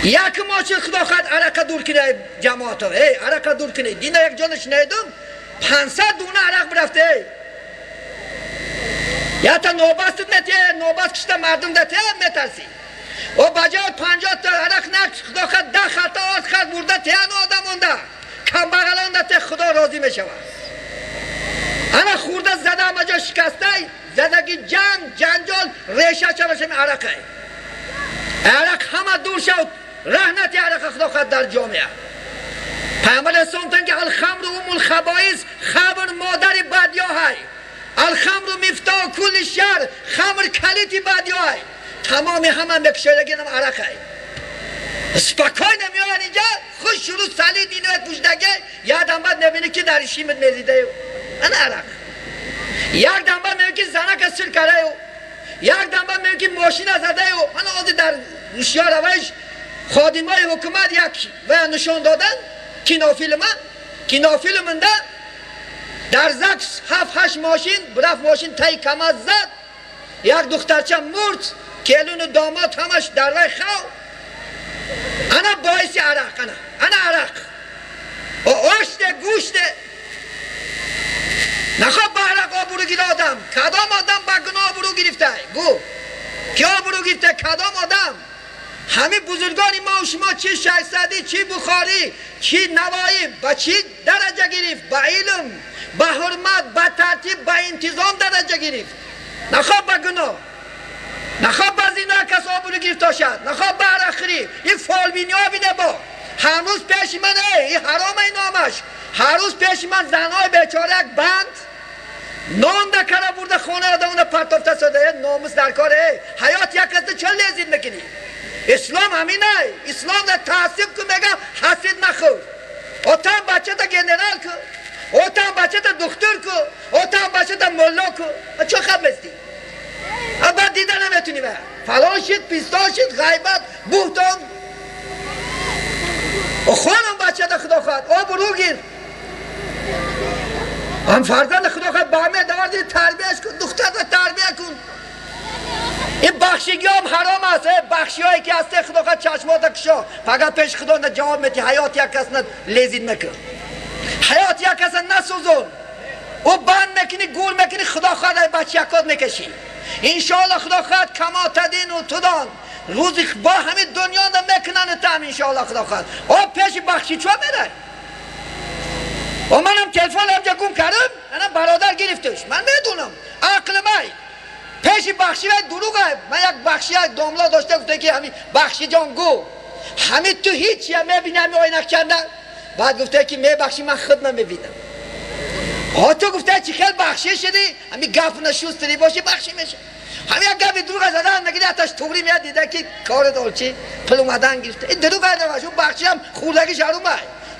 یک ماچه خدا خواهد عرق دور کنه جماعت ها، ای عرق دور کنه، دینه یک جانش نیدم 500 دونه عرق برفته، یا تا نوبست نتیه، نوبست کشته مردم دته میترسی و بجای 50 تا عرق نکش خدا خواهد 10 خطا آرد خرد برده تیان آدم اونده کم بغلان ده خدا راضی میشود. انا خورده زده همه جا شکسته زدگی جنگ جنجال ریشه چراشم عرقه، عرق همه دور شد، رهنت عرق خدا خواهد در جامعه. پیامبر اسلام تن که الخمر ام الخبائث، خمر مادر بدیاهای، الخمر مفتاح کل شر، خمر کلیت بدیاهای، تمام همه بکشیدگی هم عرقه. سپکای نمیاین اینجا خوش شروع سالید اینو پوشدگی یادم بعد نبینی که در شیمت میزیده انا عرق. یک دم بعد میگه که زنک سر کرده، یک دم بعد میگه که ماشین زده و انا آزی در هوشیار روش خادمای حکومت یک و نشان دادن کینو فیلم ده در زکس 7-8 ماشین برف ماشین تای کماز زد، یک دخترچه مرد، کلون و داماد همش در وی خو. انا باعث عرق، انا عرق و آشت گوشت نخواب با عرق آبرو گیر آدم، کدام آدم با گناه آبرو گرفته؟ گو کی آبرو گرفته؟ کدام آدم؟ همه بزرگان ما و شما چی شیخ سعدی، چی بخاری، چی نوایی با چی درجه گرفت؟ با علم، با حرمت، با ترتیب، با انتظام درجه گرفت. نخواب با گناه، نخواب با زینا کس آبرو گرفته شد، نخواب با عرق خوری. این فالبینی ها بینه با هر روز پیش من، ای حرام این نامش، هر روز پیش من زنهای بیچاره یک بند نان دکره برده خانه آدم پرتافته شده، ناموس در کاره، حیات یک کس چه لذت میکنی؟ اسلام همینه، اسلام در تعصب کن میگه حسد نخور، اوتان بچه تا گنرال کن، اوتان بچه تا دکتر کن، اوتان بچه تا ملا کن، چه خب مستی؟ بعد دیده نمیتونی به فلان شد، پیستان شد، غیبت، بهتان. و خانم بچه تا خدا خواهد آب رو گیر، هم فرزند خدا خواهد با همه داردی تربیهش کن، دختر را تربیه کن. این بخشیگی هم حرام است، بخشی هایی که هسته خدا خواهد چشمات کشا، فقط پیش خدا نه جواب میتی. حیات یک کس نه لیزید نکن، حیات یک کس نسوزون، او بند میکنی گول میکنی، خدا خواهد بچه یکات میکشی انشاءالله. خدا خواهد کما تدین و تدان روزی با همین دنیا ده میکنن تام انشاءالله خدا خواهد. او پیش بخشی چه میره؟ و منم تلفن همجا گم کردم، منم برادر گرفتش، من میدونم عقل من پیش بخشی و دروغه. من یک بخشی یک داملا داشته گفته که همین بخشی جان گو همین تو هیچ یا میبینی همین آینک چنده، بعد گفته که میبخشی من خود نمیبینم. ها تو گفته چی خیلی بخشی شدی، همین گپ نشوستری باشی بخشی میشه. همین یک گپ دروغ زدن میگه آتش توری میاد دیده که کار دالچی پول اومدن گرفته، این دروغ نباشه. اون بخشی هم خوردگیش حرومه،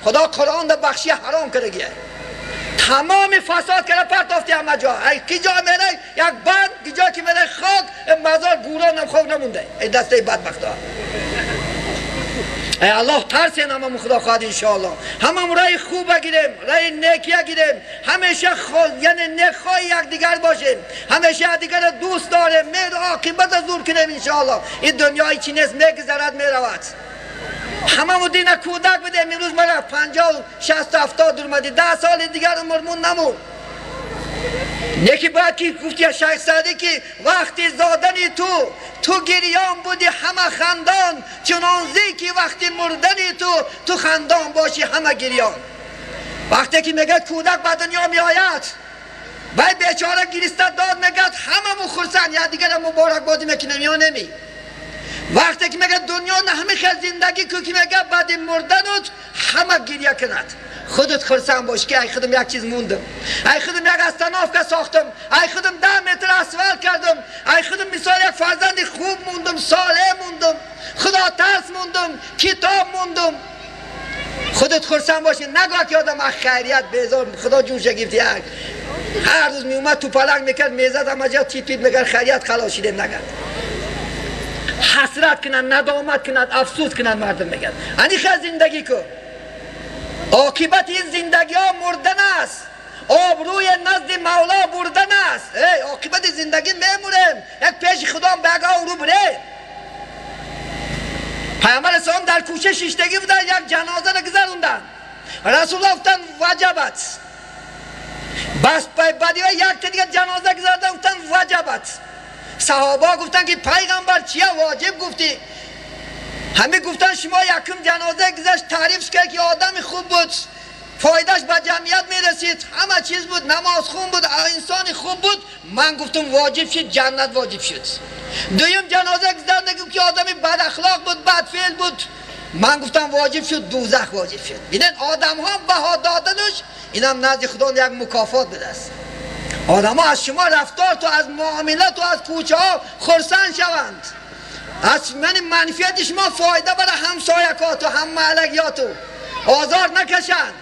خدا قرآن ده بخشی حرام کرده گیه، تمام فساد کرده پرتافتی همه جا. کی جا میره یک بند، کی جا که میره مزار گوران هم خاک نمونده ای دسته بدبختا. ای الله ترسین همه خدا خواهد انشاءالله همه رای خوب بگیریم، رای نیکی بگیریم، همیشه یعنی نیکخواه یکدیگر باشیم، همیشه یکدیگر را دوست داریم، مهر عاقبت را زور کنیم انشاءالله. این دنیای چی نیست، میگذرد میرود. همه دین کودک بودیم، امروز مرا 50 60 70 اومدی، 10 سال دیگر عمرمون نمون. یکی باید که گفتی شیخ سعدی که وقتی زادنی تو گریان بودی همه خندان، چنان زی که وقتی مردنی تو خندان باشی همه گریان. وقتی که میگه کودک به دنیا میآید باید بیچاره گریسته داد میگه همه مو خرسند، یا دیگر مبارک بادی میکنم یا نمی. وقتی که میگه دنیا نه همه خیل زندگی که میگه بعد مردنت همه گریه کند، خودت خرسند باش که ای خودم یک چیز موندم، ای خودم یک استناف ساختم، ای خودم 10 متر اسفالت کردم، ای خودم مثال یک فرزند خوب موندم، صالح موندم، خدا ترس موندم، کتاب موندم. خودت خرسند باشی، نگاه که آدم خیریت بیزار خدا جون شگفتی یک هر روز میومد تو پلنگ میکرد میزد همه جا تیپ تیپ میکرد خیریت خلاص شده نگرد. حسرت کنند، ندامت کنند، افسوس کنند مردم میگن انی خیلی زندگی کن. عاقبت این زندگی ها مردن است، آبروی نزد مولا بردن است. ای عاقبت زندگی میموریم، یک پیش خدا بگه آبرو بره. پیامبر اسلام در کوچه شیشتگی بودن، یک جنازه را گذروندن، رسول الله گفتن وجبت. بس بعدی یک دیگه جنازه گذروندن، گفتن وجبت. صحابه گفتن که پیغمبر چیه واجب گفتی؟ همه گفتن شما یکم جنازه گذشت تعریف کرد که آدم خوب بود، فایدهش به جمعیت میرسید، همه چیز بود، نماز خون بود، انسان خوب بود، من گفتم واجب شد، جنت واجب شد. دویم جنازه گذشت که آدمی بد اخلاق بود، بد فعل بود، من گفتم واجب شد، دوزخ واجب شد. ببینید آدم ها بها دادنش اینم نزد خدا یک مکافات بده است. آدم ها از شما رفتار تو، از معامله تو، از کوچه ها خرسند شوند، از من منفیت شما فایده برای همسایکات و هم محلگیات آزار نکشند.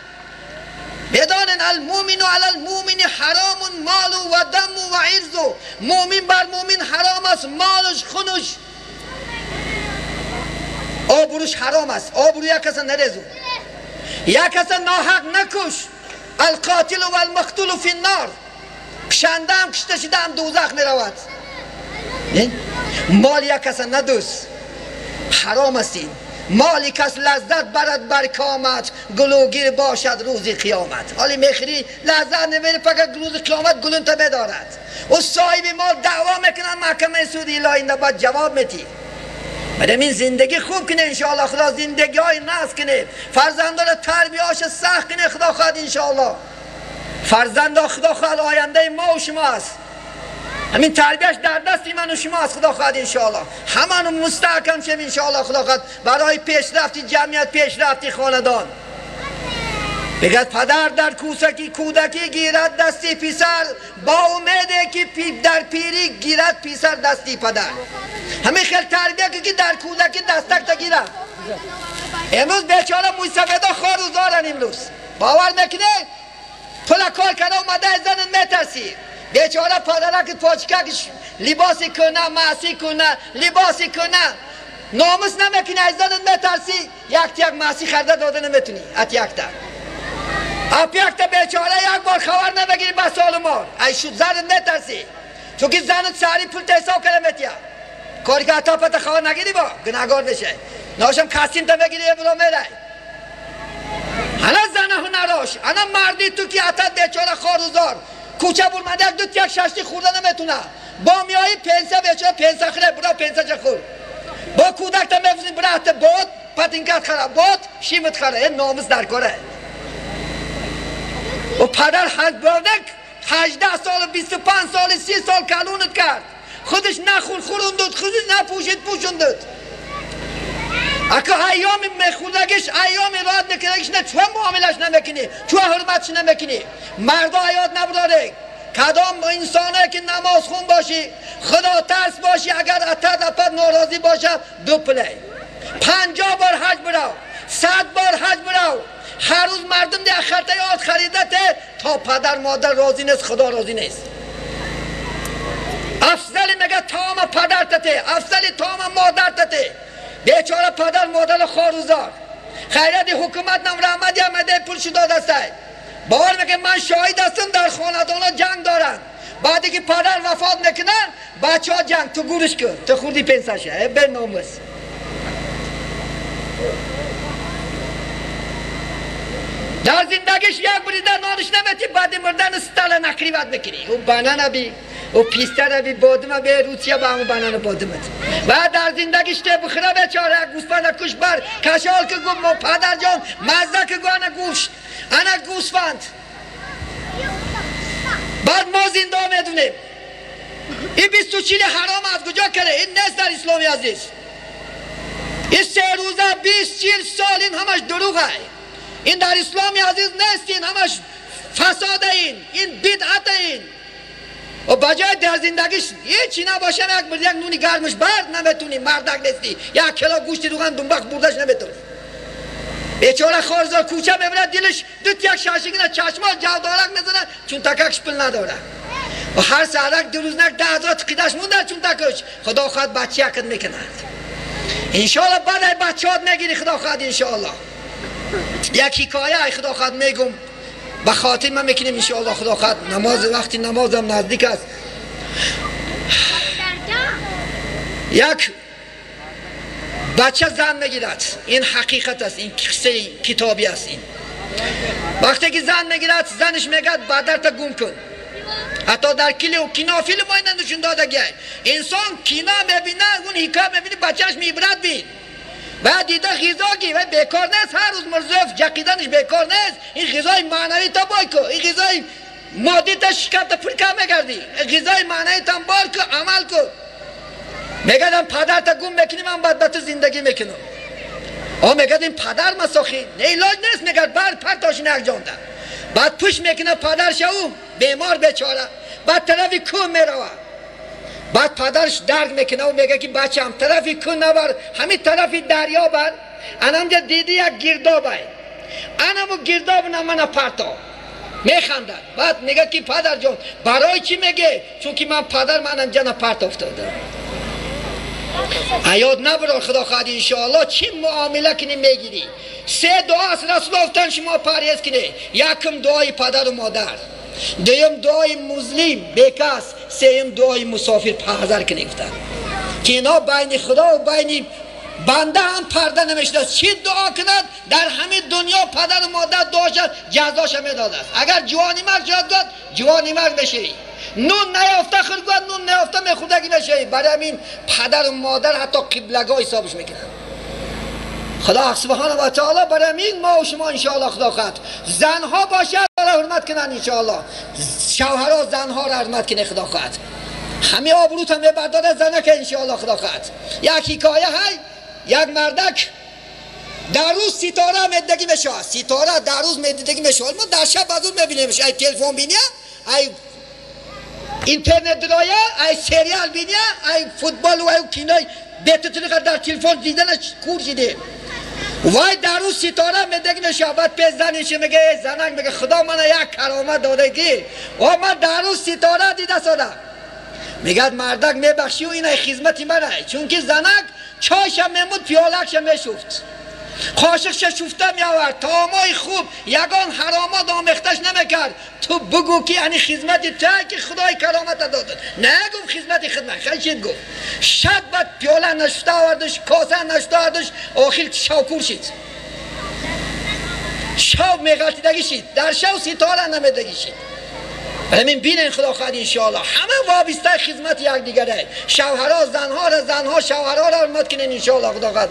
بدانن المؤمن علی المؤمن حرام مال و دم و عرض، مؤمن بر مؤمن حرام است، مالش، خونش، آبروش حرام است. آبرو یک کس نریزو، یک کس ناحق نکش. القاتل و المقتول فی النار، کشنده هم کشته شده هم دوزخ می رود. مال یک کس ندوست، حرام است. این مال کس لذت برد بر کامت، گلوگیر باشد روز قیامت. حالی میخری لذت نمیری، فقط روز قیامت گلون تا بدارد. و صاحب مال دعوا میکنن محکمه سودی الهی، باید جواب میتی. برای این زندگی خوب کنه انشاءالله، خدا زندگی های ناز کنه، فرزندان تربیهاش سخت کنه خدا خواهد انشاءالله. فرزند خدا خواهد آینده ما و شما است، همین تربیهش در دست من و شما است خدا خواهد انشاءالله. همانو مستحکم شیم انشاءالله خدا خواهد برای پیشرفت جمعیت، پیشرفت خاندان. بگد پدر در کوسکی کودکی گیرد دستی پسر، با امیده که در پیری گیرد پسر دستی پدر. همین خیلی تربیه که در کودکی دستک تا گیرد. امروز بیچاره مویسفیدا خوار و زارن، امروز باور میکنه پول کار کرده اومده از زنت میترسی. بیچاره پدرک پاچکک لباسی کنه، معصی کنه، لباسی کنه، ناموس نمیکنه، از زنت میترسی، یک تیک معصی خرده داده نمیتونی. ات یک تا اپ یک تا بیچاره یک بار خبر نبگیری به سال مار ای شد زنت میترسی، چون که زنت سری پول حساب کرده میتیا کاری که حتی پت خبر نگیری با گناهگار بشه، ناشم کسیم تا بگیری برو میره. انا زنه هنراش، انا مردی تو که حتی بیچاره خوار و زار کوچه برمنده یک دو تیک ششتی خورده نمیتونه، با میایی پنسه بیچاره پنسه خوره، برا پنسه چه خور، با کودک تا میفزیم برا حتی باد پتینکت خره، باد شیمت خره، این ناموس در کاره. و پدر بردک 18 سال، 25 سال، 30 سال کلونت کرد، خودش نخور خوروندد، خودش نپوشید پوشوندد. اگه ایام میخوردگیش، ایام راد میکردگیش نه، چون معاملش نمیکنی، چون حرمتش نمیکنی. مردا یاد نبراره کدام انسانه که نماز خون باشی، خدا ترس باشی، اگر اتد اپد ناراضی باشه دو پلی 50 بار حج برو، 100 بار حج برو، هر روز مردم ده خرطه آد خریده تا پدر مادر راضی نیست، خدا راضی نیست. افضل میگه تمام ته، افضل تام مادر ته. بیچاره پدر مادر خاروزار. خیرات حکومت نم رحمت آمده پولش داده است. باور میکنم من شاهد هستم در خاندان جنگ دارن. بعدی که پدر وفات میکنن بچه ها جنگ تو گورش کن تو خوردی پنسشه به ناموس. در زندگیش یک بریده نانش نمیتی بعد مردن ستل نکریوت میکنی او بنانا بی او پیسته بی بادم به روسیه با همون بنانا بادمت و در زندگیش ته بخره بیچاره یک گوسفند کش بر کشال که گفت ما پدر جان مزه که گو انا گوشت انا گوسفند. بعد ما زنده میدونیم این 24 حرام از کجا کرده؟ این نیست در اسلامی عزیز. این 3 روزه 20 سال این همش دروغه. این در اسلامی عزیز نیست، این همش فساد، این بدعت این. و بجای در زندگیش هیچی نباشه یک نونی گرمش برد نمیتونی، مردک نیستی، یک کیلو گوشت روغن دنبخ بردش نمیتونی. بیچاره خارزار کوچه میبره دلش دو یک شاشگینه چشما جودارک میزنه چون تککش پول نداره و هر سرک دو روز نک 10,000 تقیدش مونده چون تکش. خدا خواهد بچه یکت میکند انشالله. بعد بچه هات میگیری خدا خواهد انشالله. یک حکایه خدا خواهد میگم به خاطر من میکنیم انشالله خدا خواهد. نماز وقتی نمازم نزدیک است. یک بچه زن میگیرد، این حقیقت است، این قصه کتابی است. این وقتی که زن میگیرد زنش میگه بدرت گم کن. حتی در کلی و کینا فیلم های نشون داده گه انسان کینا میبینه اون حکایت میبینه بچهش میبرد بین و دیده غذا گی و بیکار نیست، هر روز مرزوف جقیدنش بیکار نیست. این غذای معنوی تا بای کو، این غذای مادی تا شکم تا پر کم میگردی، غذای معنوی تا بار کو عمل کو. میگه پدر تا گم میکنی من بعد با تو زندگی میکنم. آ میگه این پدر مساخی نه علاج نیست. میگه بر پرتاش یک جانده. بعد پوش میکنه پدرش او بیمار بیچاره. بعد طرفی کو میروه. بعد پدرش درد میکنه و میگه که بچه‌م طرفی کو نبر، همین طرفی دریا بر. انامجا دیدی یک گرداب ای. انامو گرداب نه من پرتا. میخندد. بعد میگه که پدر جان برای چی میگه؟ چون که من پدر منم جن پرت افتاده. ایاد نبرار خدا خواهد انشاءالله چی معامله کنی میگیری. 3 دعا از رسول گفتن شما پرهیز کنی. یکم دعای پدر و مادر، دویم دعای مظلوم بیکس، سیم دعای مسافر پهزر کنی گفتن که اینا بین خدا و بین بنده هم پرده نمیشده. چی دعا کند در همین دنیا پدر و مادر دعا شد جزاش میداده است. اگر جوانی مرگ شد گفت جوانی مرگ میشی، نون نیافته خود گفت نون نیافته میخوردگی میشی. برای همین پدر و مادر حتی قبلگاه حسابش میکنن. خدا سبحانه و تعالی برای همین ما و شما انشاءالله خدا خواهد زنها باشه را حرمت کنن انشاءالله، شوهرها زنها را حرمت کنه خدا خواهد. همه آبروت هم برداره زنه که انشاءالله خدا خواهد. یک حکایه های یک مردک در روز ستاره میدگی میشه، ستاره در روز میدگی میشه. ما در شب از اون میبینیمش، ای تلفن بینیه، ای اینترنت درایه، ای سریال بینیه، ای فوتبال و ای کینای بیت در تلفن دیدنش کور شده. وای در روز ستاره میدگی میشه. بعد پیش زنش میگه زنک میگه خدا من یک کرامت داده کی و من در روز ستاره دیده ساده. میگه مردک میبخشی و این خدمت منه، چون که زنک چایش میمود پیالکش میشفت، قاشقش شفته میآورد، طعامای خوب یگان حرامات آمیختش نمیکرد. تو بگو که یعنی خدمت تو که خدای کرامت داد. نه گفت خدمت خدمت خیلی چیز گفت. شب بعد پیاله نشفته آوردش، کاسه نشفته آوردش، آخر شاکور شد. شب میغلطیدگی شد، در شب ستاره نمیدگی شد. همین بینین خدا خواهد انشاءالله همه وابسته خدمت یکدیگره. شوهرها زنها را، زنها شوهرها را حرمت کنین انشاءالله خدا خواهد.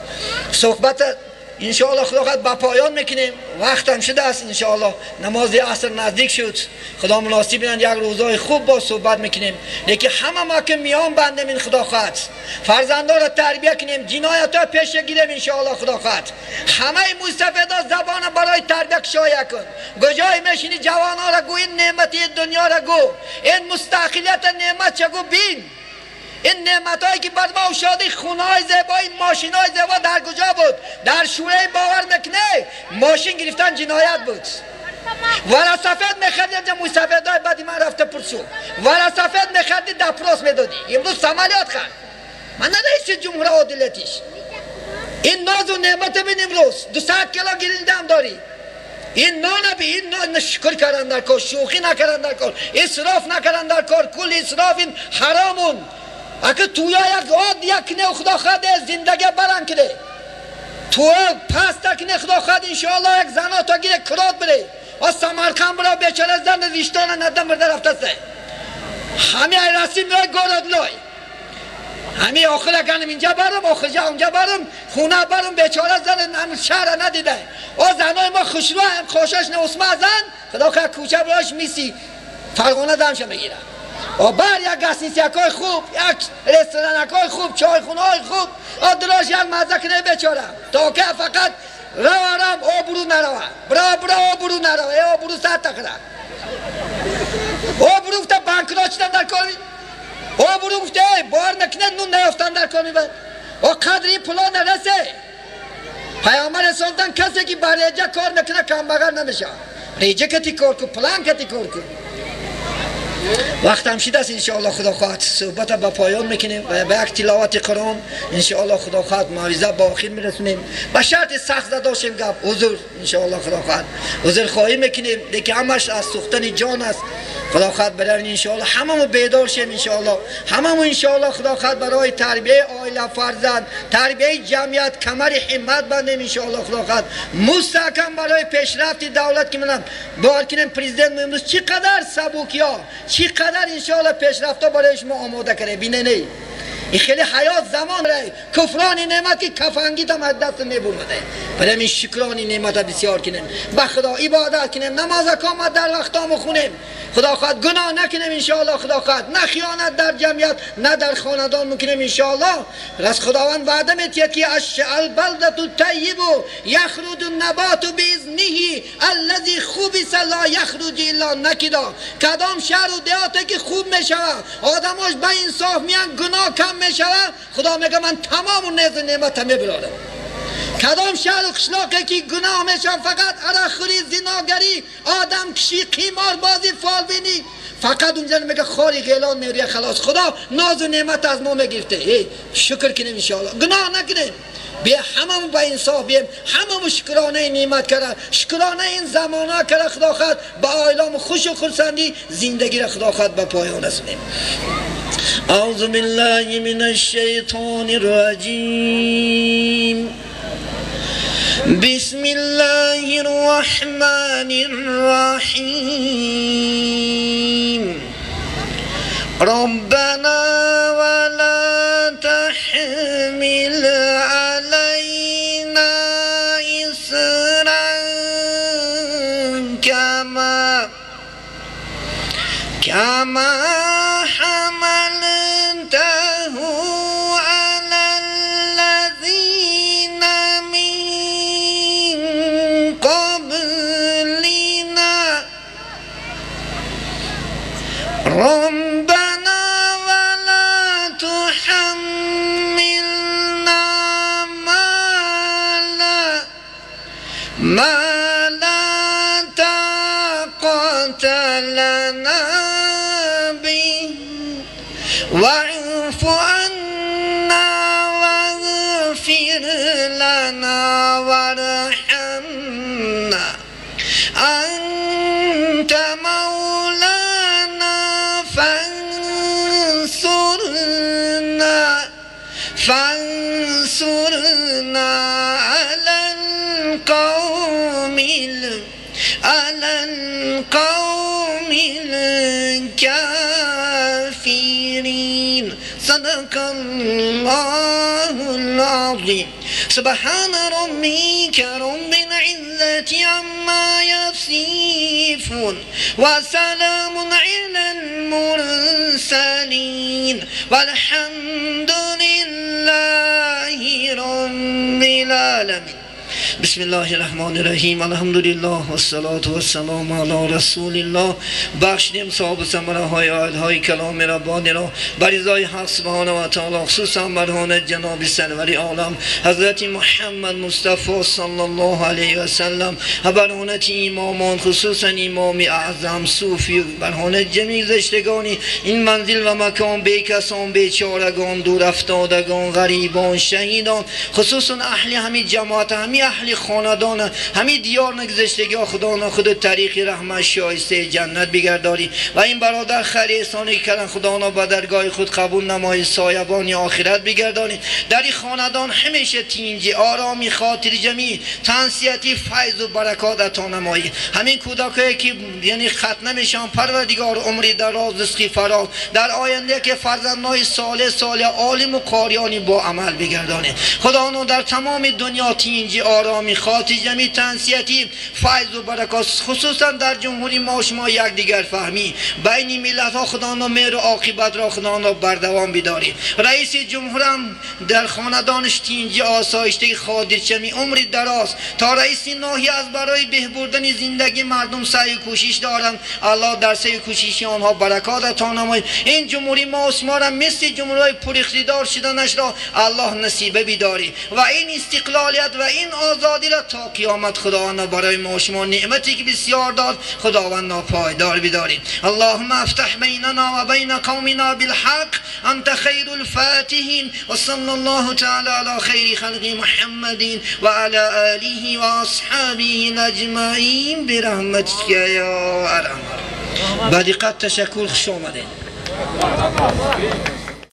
صحبت انشاءالله خدا خواهد با پایان میکنیم. وقت هم شده است انشاءالله، نماز عصر نزدیک شد. خدا مناسب بینند یک روزای خوب با صحبت میکنیم. لیکن همه ما که میان بندیم این خدا خواهد فرزندان را تربیه کنیم، جنایت ها پیش گیریم انشاءالله خدا خواهد. همه مستفیدا زبان برای تربیه شایع کن. کجای میشینی جوان ها را گو این نعمتی دنیا را گو، این مستقلیت نعمت چه گو بین. این نعمت هایی که بر ما شادی، خونه های زیبا، این ماشین های زیبا در کجا بود؟ در شوره باور میکنه ماشین گرفتن جنایت بود. ورا سفید میخریدی اینجا موسفید های بعدی من رفته پرسو، ورا سفید میخریدی دپروس میدادی. امروز سمالیات خرد. من رئیس جمهور عادلتیش این ناز و نعمت بین امروز 200 کیلو گرینده هم داری این نان بی این نان شکر کردن در کار شوخی نکردن در کار اسراف نکردن در کار کل اسراف این حرامون اگه تویا یک آد یک نه خدا خواهد زندگی برن کنه تو پس تکنه خدا خواهد انشاءالله یک زنا تا گیره کرات بره و سمرقند برا بیچاره زن ویشتان ندم برده رفته سه همه رسی میای گارد لای همه آخر اگنم اینجا برم آخر جا اونجا برم خونه برم بیچاره زن هم شهر ندیده او زنای ما خوشرو هم خوشش نه اسمه زن خدا خواهد کوچه براش میسی فرغانه دمشه میگیره و بر یک گسنیسیکای خوب یک رستورانکای خوب چایخونه های خوب آدراش یک مزه کنه بیچاره تا که فقط روارم آبرو نروه برا برا آبرو نروه آبرو سر تخره آبرو گفته بانکرات شدن در کار آبرو گفته بار نکنه نون نیافتن در کار میبر و قدری پلا نرسه پیامبر سلطان کسی که بر ریجه کار نکنه کم بغیر نمیشه ریجه کتی کار کن پلان کتی کار کن وقت هم شده است انشاءالله خدا خواهد صحبت به پایان میکنیم و به یک تلاوت قرآن انشاءالله خدا خواهد موعظه به آخر میرسونیم به شرط سخت زداشیم گپ حضور انشاءالله خدا خواهد حضور خواهی میکنیم دیگه همش از سوختن جان است خدا خواهد برای انشاءالله هممون بیدار شیم انشاءالله هممون انشاءالله خدا خواهد برای تربیه عائله فرزند تربیه جمعیت کمر همت بندیم انشاءالله خدا خواهد مستحکم برای پیشرفت دولت که منم باور کنیم پرزیدنت امروز چقدر سبوکیا چقدر انشاءالله پیشرفت برای شما آماده کرده بینه نه این خیلی حیات زمان رای کفران نعمت که کفنگی تا از دست میبرده برای این شکران نعمت بسیار کنیم به خدا عبادت کنیم نماز کامل در وقتام خونیم خدا خواهد گناه نکنیم انشاءالله خدا خواهد نه خیانت در جمعیت نه در خاندان میکنیم انشاءالله از خداوند وعده میتید که البلدة الطیب یخرج النبات باذنه الذی خبث لا یخرج الا نکدا کدام شهر و دیاتی که خوب میشود آدماش به انصاف میان گناه کم میشود خدا میگه من تمام نعمت نعمت میبرارم کدام شهر و قشلاقی که گناه میشن فقط عرقخوری زناگری آدم کشی قیمار بازی فالبینی فقط اونجا میگه خاری غیلان میری خلاص خدا ناز و نعمت از ما میگرفته شکر کنیم انشاءالله گناه نکنیم بیا هممون با انصاف بیم هممون شکرانه نعمت کرده شکرانه این زمانه کرده خدا خواهد با عائلام خوش و خرسندی زندگی را خدا خواهد به پایان رسونیم. اعوذ بالله من الشیطان الرجیم بسم الله الرحمن الرحیم ربنا ولا تحمل علينا إصرا كما حملته على الذين من قبلنا ربنا ولا تحملنا ما لا طاقة لنا به واعف عنا واغفر لنا وارحمنا أنت مولانا فانصرنا على القوم الكافرين. صدق الله العظيم. سبحان ربك رب العزة عما يصفون وسلام على المرسلين والحمد لله رب العالمين. بسم الله الرحمن الرحیم. الحمدلله و الصلاة و السلام علی رسول الله. بخشیم صاحب ثمره های آیت های کلام ربانی را بر رضای حق سبحانه و تعالی، خصوصا برهان جناب سرور عالم حضرت محمد مصطفی صلی الله علیه و سلم و برهانت امامان، خصوصا امام اعظم صوفی، برهانت جمیع گذشتگانی این منزل و مکان، بیکسان، بیچارگان، دور افتادگان، غریبان، شهیدان، خصوصا اهل همی جماعت، همی اهل خاندان، همی دیار نگذشتگی، خدا خود طریق رحمت شایسته جنت بگرداری و این برادر خیر احسانی کردن خدا به درگاه خود قبول نمای، سایبان آخرت بگردانی. در این خاندان همیشه تینجی، آرامی، خاطر جمعی، تنسیتی، فیض و برکات عطا نمایی. همین کودکایی که یعنی ختنه میشن، پروردگار عمری دراز، رزقی فراخ، در آینده که فرزندای صالح صالح عالم و قاریانی با عمل بگردانه. خدا در تمام دنیا تینجی، آرامی، خاطر جمعی، تنسیتی، فیض و برکات، خصوصا در جمهوری ما شما یکدیگر فهمی بین ملت ها، خدا مهر و عاقبت را خدا بردوام بداری. رئیس جمهورم در خاندانش تینجی، آسایشتگی، خاطر جمعی، عمری دراز تا رئیس ناحیه از برای بهبردن زندگی مردم سعی و کوشش دارند. الله در سعی و کوشش آنها برکات عطا نماید. این جمهوری ما ما را مثل جمهوری پر اقتدار شدنش را الله نصیبه بداری و این استقلالیت و این آزادی را تا قیامت خداوند برای ما شما نعمتی که بسیار داد خداوند پایدار بداری. اللهم افتح بیننا و بین قومنا بالحق انت خیر الفاتحین و صلی الله تعالی علی خیر خلق محمد و علی آله و اصحابه اجمعین برحمتک یا ارحم. با دقت تشکر، خوش آمدید.